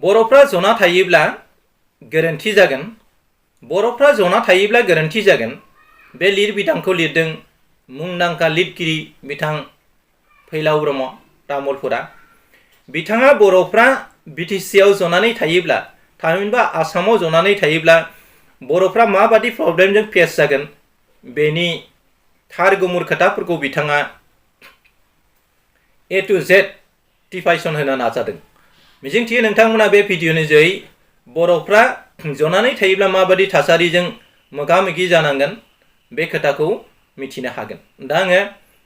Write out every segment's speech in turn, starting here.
बर'फ्रा जना थायोब्ला गोरोन्थि जागोन। बर'फ्रा जना थायोब्ला गोरोन्थि जागोन। बे लिरबिदांखौ लिरदों मुंदांखा लिरगिरि बिथां फैलाव ब्रह्म तामुलपुरा। बिथाङा बर'फ्रा बिटिसिआव जनानै थायोब्ला थामहिनबा आसामाव जनानै थायोब्ला बर'फ्रा माबादि प्रब्लेमजों फेस जागोन बेनि थार गुमुर खोथाफोरखौ बिथाङा A to Z टिफाइसन होनो नाजादों। मिजिंथियो नोंथांमोना बे भिडिअनि जोहै बर'फ्रा जनानै थायोब्ला माबादि थासारिजों मोगा मोगि जानांगोन बे खोथाखौ मिथिनो हागोन। दा आङो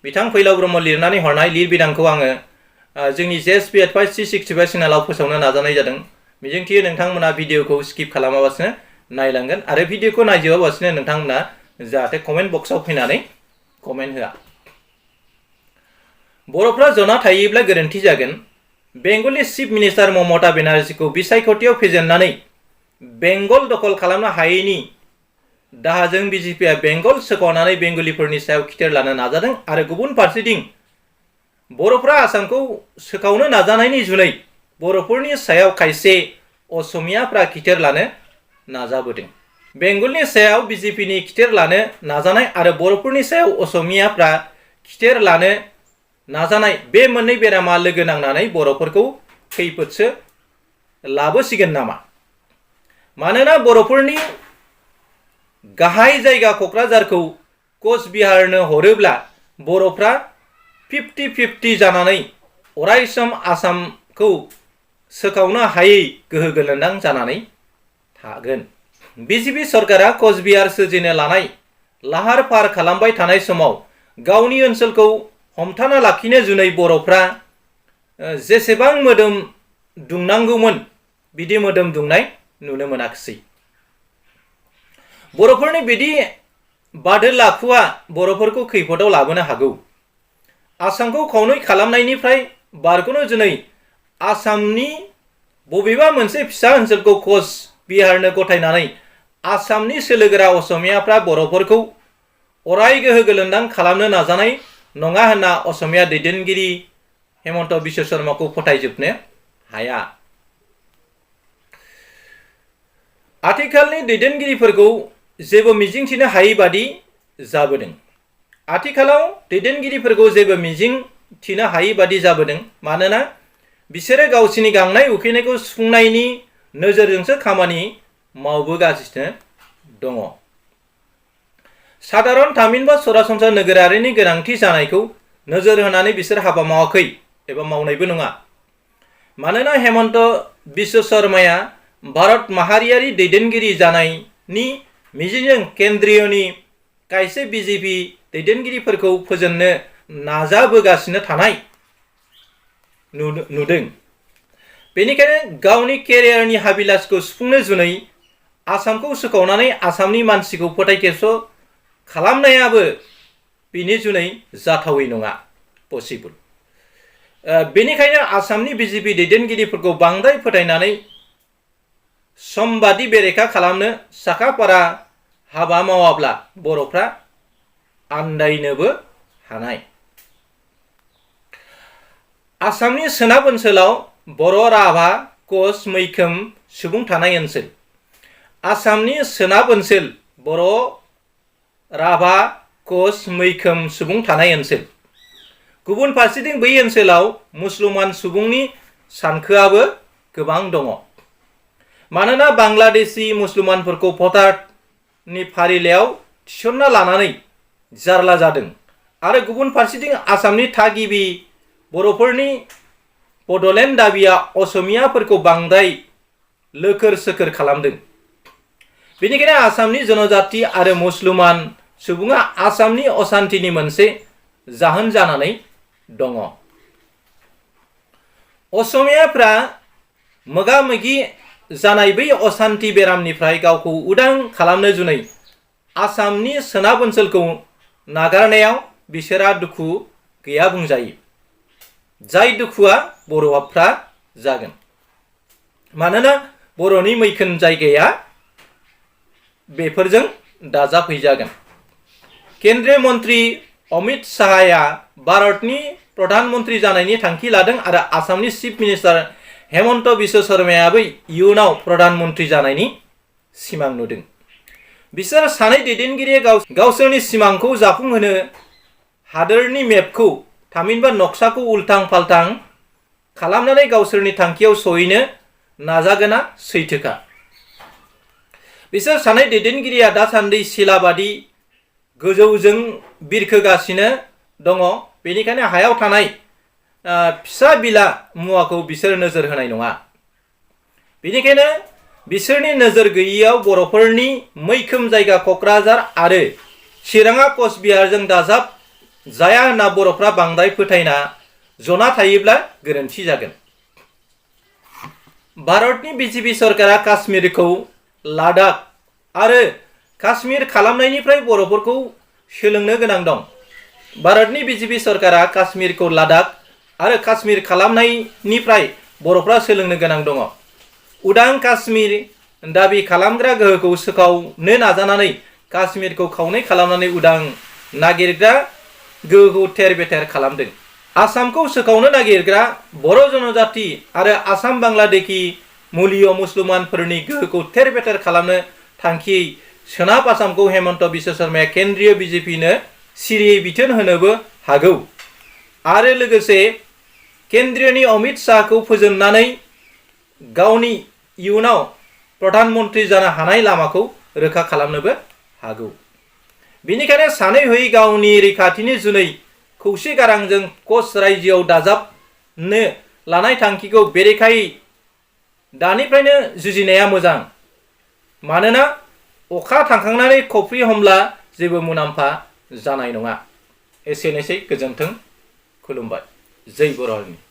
बिथां फैलाव ब्रह्म लिरनानै हरनाय लिरबिदांखौ आङो जोंनि JSP एडभाइस 365 चेनेलाव फोसावनो नाजानाय जादों। मिजिंथियो नोंथांमोना भिडिअखौ स्किप खालामालासिनो नायलांगोन आरो भिडिअखौ नायजोबालासिनो नोंथांमोना जाहाथे कमेन्ट बक्सआव फैनानै कमेन्ट होआ। बर'फ्रा जना थायोब्ला गोरोन्थि जागोन। बेंगलनि चिफ मिनिस्टार ममता बेनार्जीखौ बिसायख'थियाव फेजेननानै बेंगल दखल खालामनो हायैनि दाहाजों बिजेपिआ बेंगल सोखावनानै बेंगलिफोरनि सायाव खिथेर लानो नाजादों आरो गुबुन फारसेथिं बर'फ्रा आसामखौ सोखावनो नाजानायनि जुनै बर'फोरनि सायाव खायसे असमियाफ्रा खिथेर लानो नाजाबोदों। बेंगलनि सायाव बिजेपिनि खिथेर लानो नाजानाय आरो बर'फोरनि सायाव असमियाफ्रा खिथेर लानो नाजानाय बे मोननै बेरामा लोगो नांनानै बर'फोरखौ खैफोदसो लाबोसिगोन नामा? मानोना बर'फोरनि गाहाय जायगा क'क्राझारखौ कोसबेहारनो हरोब्ला बर'फ्रा 50-50 जानानै अरायसम आसामखौ सोखावनो हायै गोहो गोलोन्दां जानानै थागोन। बिजेपि सरकारा कोसबेहार सोरजिनो लानाय लाहार फाहार खालामबाय थानाय समाव गावनि ओनसोलखौ हमथाना लाखिनो जुनै बर'फ्रा जेसेबां मोदोम दुंनांगौमोन बिदि मोदोम दुंनाय नुनो मोनाखिसै। बर'फोरनि बिदि बादोल आखुआ बर'फोरखौ खैफोदाव लाबोनो हागौ। आसामखौ खावनै खालामनायनिफ्राय बारग'नो जुनै आसामनि बबेबा मोनसे फिसा ओनसोलखौ कोसबेहारनो गथायनानै आसामनि सोलोगोरा असमियाफ्रा बर'फोरखौ अराय गोहो गोलोन्दां खालामनो नाजानाय नङा होनना असमिया दैदेनगिरि हेमन्त बिश्व शर्माखौ फोथायजोबनो हाया। आथिखालनि दैदेनगिरिफोरखौ जेबो मिजिंथिनो हायै बादि जाबोदों। आथिखालाव दैदेनगिरिफोरखौ जेबो मिजिंथिनो हायै बादि जाबोदों। मानोना बिसोरो गावसिनि गांनाय उखैनायखौ सुफुंनायनि नोजोरजोंसो खामानि मावबोगासिनो दङ। साधारन थामहिनबा सरासनस्रा नोगोरारिनि गोनांथि जानायखौ नोजोर होनानै बिसोर हाबा मावाखै एबा मावनायबो नङा। मानोना हेमन्त बिश्व शर्माया भारत माहारियारि दैदेनगिरि जानायनि मिजिंजों केन्द्रीयनि खायसे बिजेपि दैदेनगिरिफोरखौ फोजोननो नाजाबोगासिनो थानाय नुदों। बेनिखायनो गावनि केरियारनि हाबिलासखौ सुफुंनो जुनै आसामखौ सोखावनानै आसामनि मानसिखौ फोथायखेबस' खालामनायाबो बिनि जुनै जाथावै नङा, पसिबल। बेनिखायनो आसामनि बिजेपि दैदेनगिरिफोरखौ बांद्राय फोथायनानै समबादि बेरेखा खालामनो साखाफारा हाबा मावाब्ला बर'फ्रा आन्दायनोबो हानाय। आसामनि सोनाब ओनसोलाव बर' राभा कच मैखोम सुबुं थानाय ओनसोल। आसामनि सोनाब ओनसोल बर' राभा कच मैखोम सुबुं थानाय ओनसोल। गुबुन फारसेथिं बै ओनसोलाव मुसलमान सुबुंनि सानखोआबो गोबां दङ। मानोना बांलादेशी मुसलमानफोरखौ भटारनि फारिलाइयाव थिसनना लानानै जारला जादों आरो गुबुन फारसेथिं आसामनि थागिबि बर'फोरनि बड'लेण्ड दाबिया असमियाफोरखौ बांद्राय लोखोर सोखोर खालामदों। बेनिखायनो आसामनि जनजाति आरो मुसलमान सुबुङा आसामनि असान्तिनि मोनसे जाहोन जानानै दङ। असमियाफ्रा मोगा मोगि जानाय बै असान्ति बेरामनिफ्राय गावखौ उदां खालामनो जुनै आसामनि सोनाब ओनसोलखौ नागारनायाव बिसोरहा दुखु गैया बुंजायो। जाय दुखुआ बर'फ्रा जागोन। मानोना बर'नि मैखोम जायगाया बेफोरजों दाजाबहैजागोन। केन्द्रीय मन्त्री अमित शाहया भारतनि प्रधानमन्त्री जानायनि थांखि लादों आरो आसामनि चिफ मिनिस्टार हेमन्त बिश्व शर्मायाबो इयुनाव प्रधान मन्त्री जानायनि सिमां नुदों। बिसोर सानै दैदेनगिरिया गावसोरनि सिमांखौ जाफुंहोनो हादोरनि मेपखौ थामहिनबा नक्साखौ उल्थां फाल्थां खालामनानै गावसोरनि थांखियाव सहैनो नाजागोना सैथोखा। बिसोर सानै दैदेनगिरिया दासान्दि सिलाबादि गोजौजों बिरखोगासिनो दङ। बेनिखायनो हायाव थानाय फिसा बिला मुवाखौ बिसोर नोजोर होनाय नङा। बेनिखायनो बिसोरनि नोजोर गैयैयाव बर'फोरनि मैखोम जायगा क'क्राझार आरो चिराङा कोसबिहारजों दाजाब जाया होनना बर'फ्रा बांद्राय फोथायना जना थायोब्ला गोरोन्थि जागोन। भारतनि बिजेपि सरकारा काश्मीरखौ लादाख आरो काश्मीर खालामनायनिफ्राय बर'फोरखौ सोलोंनो गोनां दं। भारतनि बिजेपि सरकारा काश्मीरखौ लादाख आरो काश्मीर खालामनायनिफ्राय बर'फ्रा सोलोंनो गोनां दङ। उदां काश्मीर दाबि खालामग्रा गोहोखौ सोखावनो नाजानानै काश्मीरखौ खावनै खालामनानै उदां नागिरग्रा गोहोखौ थेर बेथेर खालामदों। आसामखौ सोखावनो नागिरग्रा बर' जनजाति आरो आसाम बांलादेशि मुलिय मुसलमानफोरनि गोहोखौ थेर बेथेर खालामनो थांखियै सोनाब आसामखौ हेमन्त बिश्व शर्माया केन्द्रीय बिजेपिनो सिरियै बिथोन होनोबो हागौ आरो लोगोसे केन्द्रीयनि अमित शाहखौ फोजोबनानै गावनि इयुनाव प्रधान मन्त्री जानो हानाय लामाखौ रोखा खालामनोबो हागौ। बेनिखायनो सानै हयै गावनि रैखाथिनि जुनै खौसे गारांजों कच रायजोआव दाजाबनो लानाय थांखिखौ बेरेखायै दानिफ्रायनो जुजिनाया मोजां। मानोना अखा थांखांनानै खफ्रि हमब्ला जेबो मुलाम्फा जानाय नङा। एसेनोसै, गोजोन्थों, खुलुमबाय। जै बर' हारिनि।